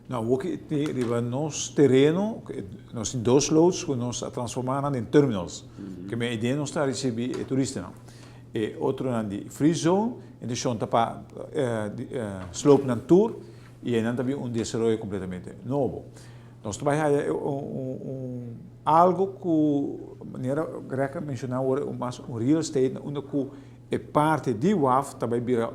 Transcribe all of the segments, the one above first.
No, awor ki tin riba nos tereno, nos tin dos loods ku nos a transformá nan den terminals. Ke men idea nos ta risibí e turistanan. E otronan di free zone, intenshon ta pa sloop nan tur i einan ta bin un desaroyo kompletamente nobo. Nos ta bai haya un algu ku manera Greg a menshoná awor mas un real estate na unda ku e parti di waf ta bai bira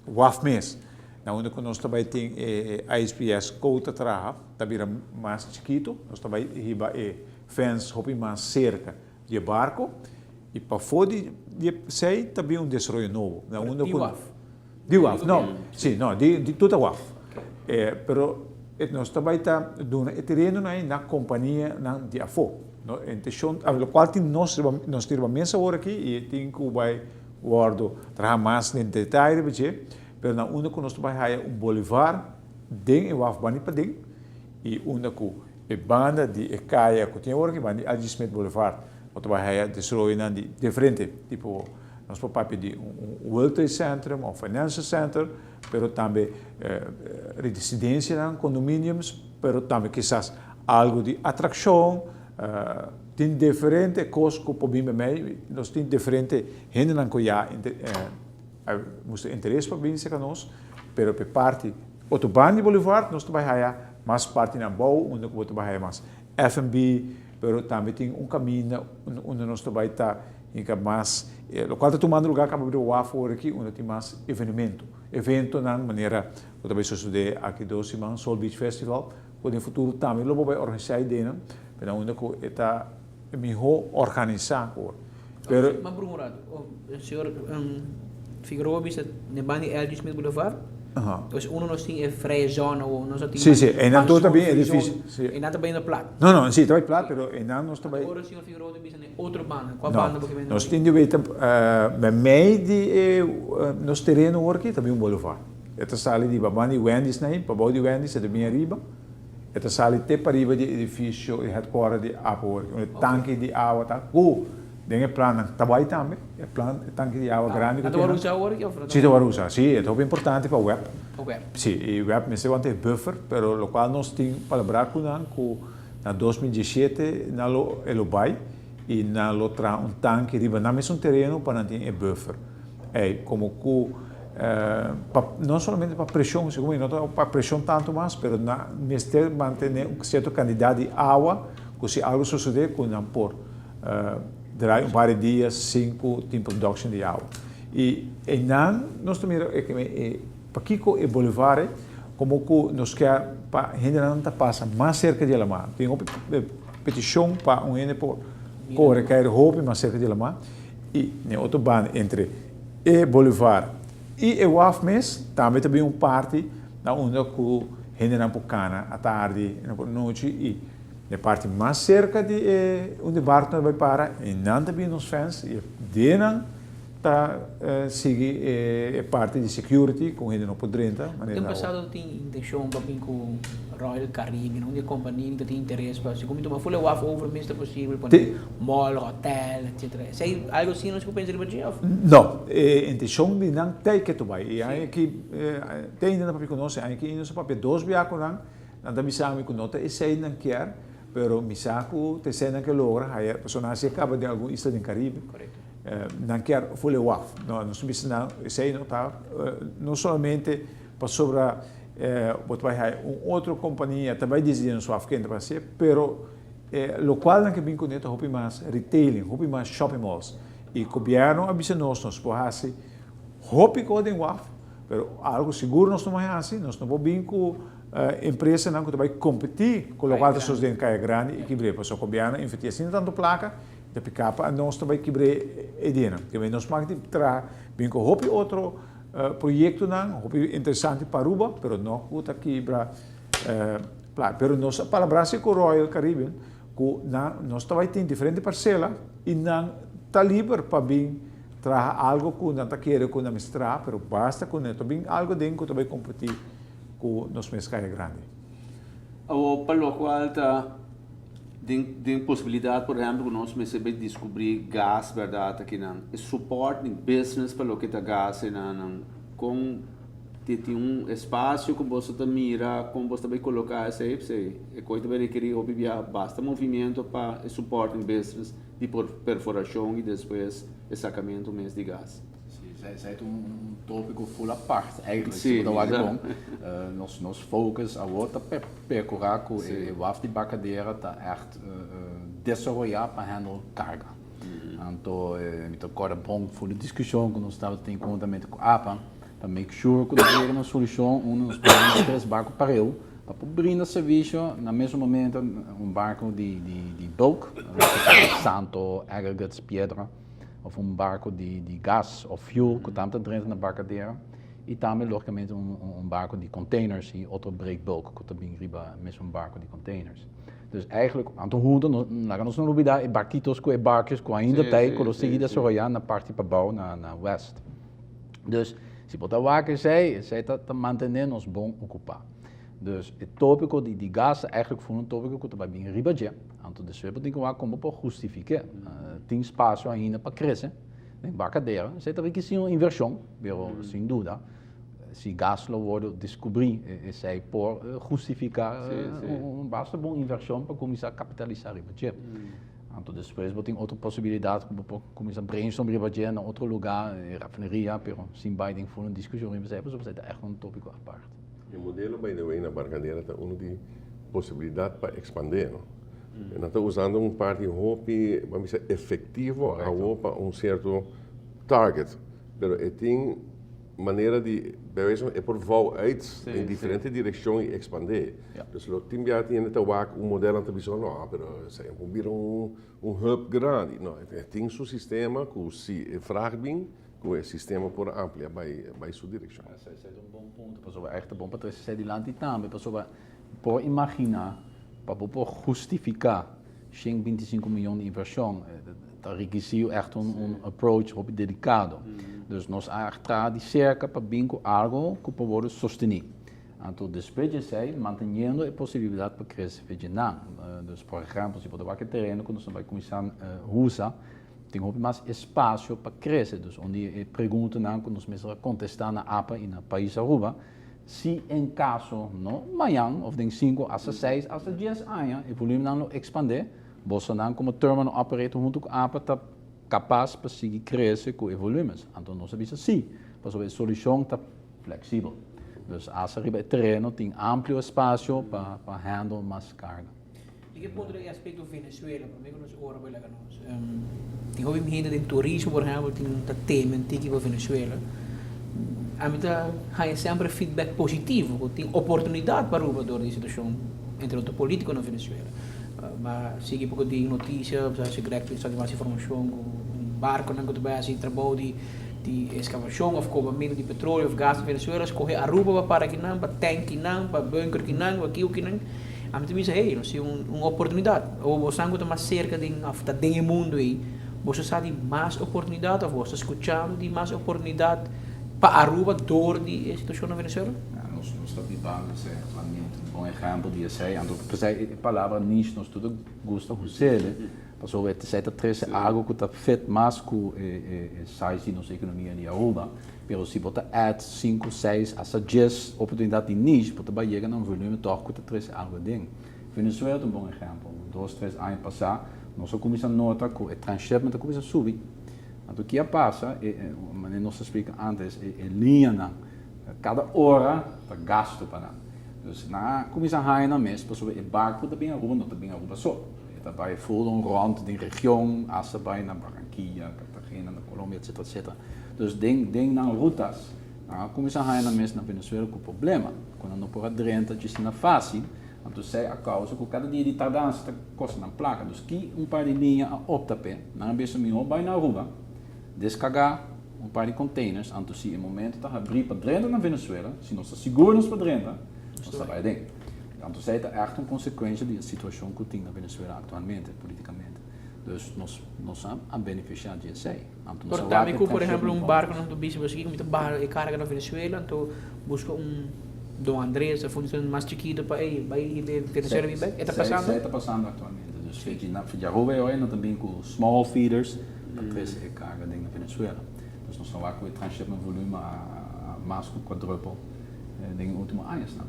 Waf mes, na unda ku nos ta bai tin e ISPS kou ta traha, ta bira mas chikitu. Nos ta bai hiba e fence hopi mas serka di e barko i pafó di esei ta bin un desaroyo nobo. Na unda ku. Di waf? Di waf, no. Si, no, di tur ta waf. Pero nos ta bai ta duna e terenonan ei na kompanianan di afó. No, e inteshon, lokual tin nos riba, nos tin riba mesa awor aki i tin ku bai Wordo traha mas den detaye riba dje, pero na unda ku nos ta bai haya un bolivar den e waf bani paden i unda ku e banda di e kaya ku tin awor aki, banda di LG. Smith Boulevard, bo ta bai haya desaroyonan di diferente tipo, nos por papia di un World Trade Centrum of Financial Center, pero tambe residencianan, condominiums, pero tambe kisas algo di atraccion. Tin diferente kos ku por bin mei, nos tin diferente hendenan ku ya a mustra interes pa bin serka nos, pero pa e parti otro banda di Boulevard nos ta bai haya mas partinan abou unda ku bo ta bai haya mas F&B, pero tambe tin un kaminda unda nos ta bai ta hinka mas, lokual ta tumando lugar kaba bira waf awor aki unda tin mas evenemento, eventonan manera ku ta bai sosode aki dos siman Soul Beach Festival. Ku den futuro tambe lo bo bai organisá ideanan, pero na unda ku e ta mihó organisá ku. Pero. Ma brun un rato. Señor Figueroa bisa den banda di LG Smith Boulevard. Dus uno nos tin e vrije zone awo, nos a tin. Sí, sí, einan tur ta bin edifisio. Sí. Einan ta bai na plat. No, no, sí, ta bai plat, pero einan nos ta bai. Ora señor Figueroa ta bisa na e otro banda, kua banda bo ke bini? Nos tin di weten, meimei di e nos tereno awor aki ta bin un boulevard. E ta sali di baban di Wendy's na ei, pabou di Wendy's e ta bin ariba, e ta sali te pariba di edifisio, e headquarter di Apple, unda e tanki di awa ta, ku den e plannan ta bai tambe, e plan, e tanki di awa grandi ku tin. Ta wòrdu usá awor aki òf no? Si ta wòrdu usá, si, e ta hopi importante pa web. Pa web. Si, i web mester wanta e buffer, pero lokual nos tin palabrá ku nan ku na 2017 nan lo, e lo bai i nan lo traha un tanki riba nan mesun tereno pa nan tin e buffer. Ey, como cu pa no solamente pa presion, segun mi no ta pa presion tanto mas, pero nan mester mantene un cierto cantidad di awa cu si algo sosode cu nan por draai un par di dia sin cu tin production di awa. Y eynan nos ta mira e pakico e bolivar ey, como cu nos kier pa hendenan ta pasa mas cerca di alamar. Tin hopi peticion pa un hende por core caer hopi mas cerca di alamar. I n'e otro banda entre e boulevard i e waf mes tambe ta bin un parti na unda ku hendenan por kana atardi, nan por nochi i n'e parti mas serka di e unda e barkunan ta bai para i nan ta bin nos fence i e denan ta sigui e parti di security ku hende no por drenta manera Tin pasado tin intencion pa bin ku Royal Caribbean, un di e compania ku tin interes pa si ku mi tuma full e waf over mes ta posibel pone mall, hotel, etcetera. Esei algo asina nos ku pensa riba dje of? No, e intencion di nan ta e ke ta bai. E aña aki te ainda nan papia ku nos, e aña aki nos a papia dos bia ku nan, nan ta bisa mi ku no ta esei nan kier, pero mi sa ku ta esei nan ke logra haya, pasobra nan a hasi e kaba den algun isla den Caribe. Nan kier full e waf. No, nos ta bisa nan esei no ta, no solamente pasobra bo ta bai haya un otro compania ta bai disidi nos waf ken ta bai hacié, pero locual nan ke bin cune ta hopi mas retailing, hopi mas shopping malls. Y gobierno a bisa nos, nos por haci hopi cos den waf, pero algo sigur nos no bai haci, nos no por bin cu empresanan cu ta bai competi cu locual ta sosode den Caya Grandi y Kibré, pasobra gobierno a inverti asina tanto placa, Ta piká pa nos ta bai kibr'é e dianan. Kemey nos mag di traha bin ku hopi otro proyektonan, hopi interesante pa Aruba, pero no ku ta kibra plaka. Pero nos a palabrá si ku Royal Caribbean ku nan nos ta bai tin diferente parsela i nan ta liber pa bin traha algo ku nan ta kere ku nan mester traha, pero basta ku nan ta bin algo den ku ta bai kompetí ku nos mes Kaya Grandi. Awor pa lokual ta. Den den posibilidat por ehempel ku nos mester bai diskubrí gas bèrdat akinan e support di business pa loke ta gas einan kon. Tin un espasio ku boso ta mira kon boso ta bai koloká esei? P'esei e kos ta bai rekerí hopi bia basta movimiento pa e supporting business di perforashon i despues e sakamentu mes di gas. Sí, esei ta un tópiko ful apart eigenlijk, si bo ta wak bon. Nos focus awor ta perkurá ku e waf di Barcadera ta ègt desaroyá pa handle karga. Anto mi ta kòrda bon for di diskushon ku nos tabata tin konhuntamente ku apa pa make sure ku nos yega na un solushon unda nos por hende tres barku pareu pa por brinda servisio na mesun momento un barku di bulk, santo, aggregates, piedra of un barku di gas of fuel ku tambe ta drenta na Barcadera i tambe logicamente un barku di containers i otro break bulk ku ta bin riba mesun barku di containers. Dus eigenlijk, anto hunto, no, laga nos no lubida e barquitos cu e barcos cu ainda ta cu lo sigui desaroya na parti pabao na, na west. Dus, si bo ta wak esey, esey ta, ta mantene nos bon ocupa. Dus, e topico di, di gas ta eigenlijk voor un topico cu ta bay bin riba dje. Anto despues bo tin cu wak con bo por hustifique. Tin spacio ainda pa crece den Barcadera. Esey ta requisi un inversion, pero sin duda. Si gas lo wordo descubri, esey por hustifica un basta bon inversion pa cuminsa capitalisa riba dje. Anto despues bo tin otro posibilidad cu bo por cuminsa brainstorm riba dje na otro lugar, rafineria, pero sin bay den full un discusion riba esey, pasobra esey ta echt un topico apart. E modelo by the way na Barcadera ta uno di posibilidad pa expande, no? Nan ta usando un parti hopi, ban bisa, efectivo awo pa un cierto target, pero e tin manera di bij wijze van e por vouw uit den diferente direccion y expande. Dus lo tin bia tin hende ta wak un model nan ta bisa no pero esei por bira un hub grandi. No, e tin su sistema cu si e vraag bin cu e sistema por amplia bay bay su direccion. Esei ta un bon punto pasobra echt ta bon pa trece esei dilanti tambe pasobra por imagina pa bo por hustifica 125 miyon di inversion ta rikisiu echt un approach hopi delicado. Dus nos a echt traha di cerca pa bin cu algo cu por wordo sosteni. Anto despues di esey manteniendo e posibilidad pa crece Vietnam. Dus por ehempel si bo ta wak e tereno cu nos a bay cuminsa usa tin hopi mas espacio pa crece. Dus un di e preguntanan cu nos mester a contesta na apa y na pais Aruba, Si en kaso no mañan of den sinku hasta seis hasta dies aña e volumennan lo ekspandé, bosonan komo terminal operator huntu ku apa ta kapas pa sigui krese ku e volúmens? Anto nos a bisa sí, pasobra e solushon ta fleksibel. Dus hasta riba e tereno tin amplio espasio pa pa handle mas karga. Di ke punto di e aspekto Venezuela, promé ku nos ora bai laga nos, tin hopi hende den turismo por ehèmpel tin ta teme un tiki pa Venezuela. Ami ta haña semper feedback positivo ku tin oportunidat pa Aruba dor di e situashon entre otro politiko na Venezuela. Ma sigui poko di notisia, sa si Greg sa di mas informashon ku barkonan ku ta bai hasi trabou di di eskavashon òf kobamentu di petroleo òf gas na Venezuela skohe Aruba pa para kinan, pa tank kinan, pa bunker kinan, pa kiu kinan. Ami ta bisa, hey, nos tin un oportunidat. Awor bosan ku ta mas serka den òf ta den e mundu ei, boso sa di mas oportunidat òf boso ta skuchando di mas oportunidat pa Aruba dor di e situashon na Venezuela? Ja, nos nos ta bibando esei aktualmente. Un bon ehèmpel di esei, anto p'esei e palabra niche nos tur ta gusta us'el, pasobra esei ta trese algu ku ta fit mas ku e size di nos ekonomia di Aruba. Pero si bo ta add sinku, seis, hasta djes oportunidat di niche, bo ta bai yega na un volume tòg ku ta trese algu aden. Venezuela ta un bon ehèmpel. Dos, tres aña pasá nos a kuminsá nota ku e transshipment a kuminsá subi. Anto ki a pasa, e manera nos a splika ántes, e liñanan kada ora ta gastu pa nan. Dus nan a kuminsá haña nan mes pasobra e barku ta bin Aruba no ta bin Aruba so. E ta bai full un rònt den region, hasta bai na Barranquilla, Cartagena, na Colombia, etcetera, etcetera. Dus den den nan rutas, nan a kuminsá haña nan mes na Venezuela ku problema, ku nan no por a drenta djis asina fásil, anto esei a kousa ku kada dia di tardansa ta kosta nan plaka. Dus ki un par di liña a opta p'e, nan a bisa mihó bai na Aruba, deskargá un par di containers, anto si e momento ta habrí pa drenta na Venezuela, si nos ta sigur nos por drenta, nos ta bai aden. Anto esei ta ègt un konsekuensha di e situashon ku tin na Venezuela aktualmente, politikamente. Dus nos nos a benefisiá di esei. Anto nos a wak e ku por ehempel un barco nan ta bisa bo esaki mi ta baha e carga na Venezuela anto busca un Don Andres of un mas chikito pa ey bay hiba e Venezuela bin bek e ta pasando? Esey ta pasando actualmente dus fechi na fechi Aruba e ora nan ta bin ku small feeders pa trese e carga den na Venezuela dus nos a wak ku e transshipment volume a mas ku quadruple. Den e ultimo añasnan.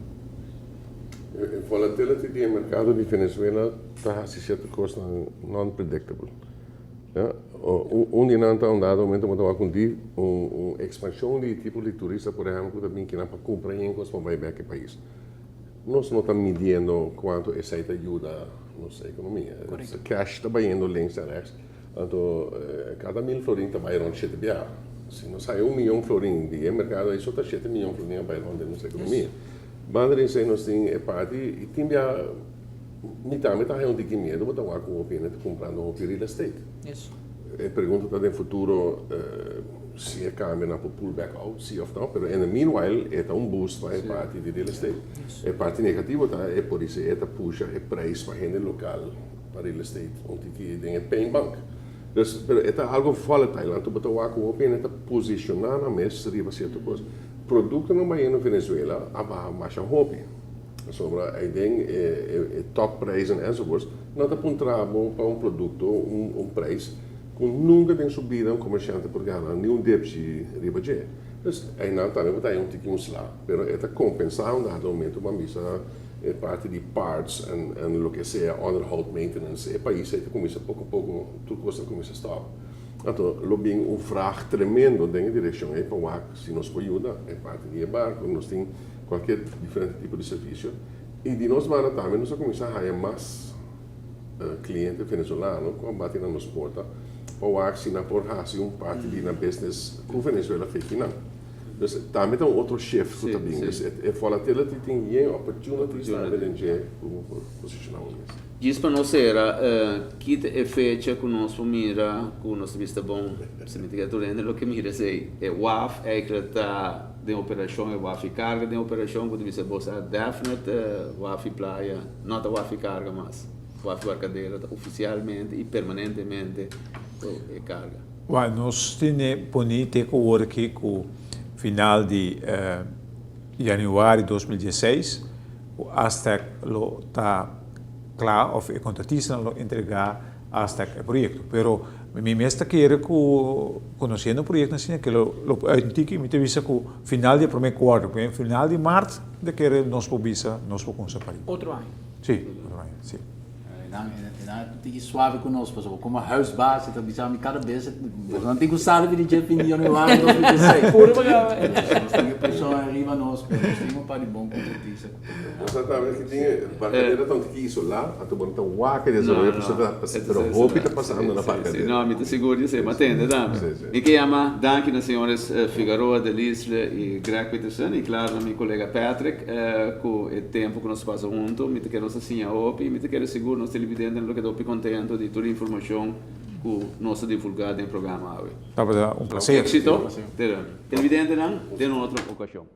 E volatility di e merkado di Venezuela ta hasi sierto kosnan non-predictable. Ya, un di nan ta un dado momento bo ta wak un di un ekspanshon di tipo di turista por ehèmpel ku ta bin kinan pa kumpra yen kos pa bai bèk e pais. Nos no ta midiendo kuantu esei ta yuda nos ekonomia. Cash ta bayendo links en rechts. Anto kada mil florin ta bai rond shete biaha. Si nos haya un miyon florin di e merkado ei so ta shete miyon florin a bai rond den nos ekonomia. Banda di esei nos tin e parti i tin biaha mi tambe ta haya un tiki miedu bo ta wak ku hopi hende ta kumprando hopi real estate. E pregunta ta den futuro si e kambia nan por pull back out si of no pero in the meanwhile e ta un boost pa e parti di real estate. E parti negativo ta e por disi e ta pusha e prijs pa hende lokal. Pa real estate un tiki den e pijnbank. Dus, pero e ta algo volatile, anto bo ta wak ku hopi hende ta posishoná nan mes riba sierto kos. Produktonan bayendo Venezuela a baha masha hopi, pasobra aiden e e top prijzen enzovoorts, nan ta puntra bo pa un produkto un un prijs ku nunka den su bida un komershante por gana ni un depshi riba dje. Dus einan tambe bo ta haña un tiki un sla, pero e ta kompensá un dado momento bo a bisa E parti di parts en en loke sea onderhoud, maintenance, e pais ei ta kuminsá poko poko tur kos ta kuminsá stòp. Anto lo bin un vrag tremendo den e direkshon ei pa wak si nos por yuda e parti di e barko, nos tin kualkier diferente tipo di servisio. I di nos banda tambe nos a kuminsá haña mas kliente venezolano ku a bati na nos porta pa wak si nan por hasi un parti di nan business ku Venezuela feki nan. Dus tambe ta un otro shift ku ta bin. Dus e volatility tin yen opportunities tambe den dje ku bo por posiciona bo mes. Djis pa nos sera, ki ta e fecha ku nos por mira ku nos ta bista bon? Si mi ta keda tur hende lo ke mira esei. E waf eigenlijk ta den operashon, e waf di karga den operashon ku ta bisa bo sa definite waf di playa no ta waf di karga mas. Waf di Barcadera ta ofisialmente i permanentemente ku e karga. Wak, nos tene poni te ku ora aki ku final di januari 2016 ku Astec lo ta kla òf e kontratistanan lo entregá Astec e proyekto. Pero mi mes ta kere ku konosiendo e proyekto asina ke lo lo por uit un tiki mi ta bisa ku final di e promé kuarter, final di mart mi ta kere nos por bisa nos por kumsa pariba. Otro aña? Sí, otro aña, sí. Nan e tiki suave ku nos pasobra komo huisbaas e ta bisa mi kada bes boso nan tin ku sali di dje fin di januari 2016. Puro pa kaba. Nos tin e preshon ariba nos pero nos tin un par di bon kontratista ku por Nos ta tambe ki tin e Barcadera ta un tiki isolá anto bo no ta wak e desaroyo pasobra ta pasa pero hopi ta pasando na Barcadera. No mi ta sigur di esei mi a tende tambe. Mi ke yama danki na señores Figaroa, Delisle i Greg Peterson i klaro na mi kolega Patrick ku e tempu ku nos pasa huntu mi ta kere nos a siña hopi i mi ta kere sigur nos televidentenan lo keda hopi kontento di tur e informashon ku nos a divulgá den e programa awe. Tabata un plaser. Éksito. Televidentenan den un otro okashon.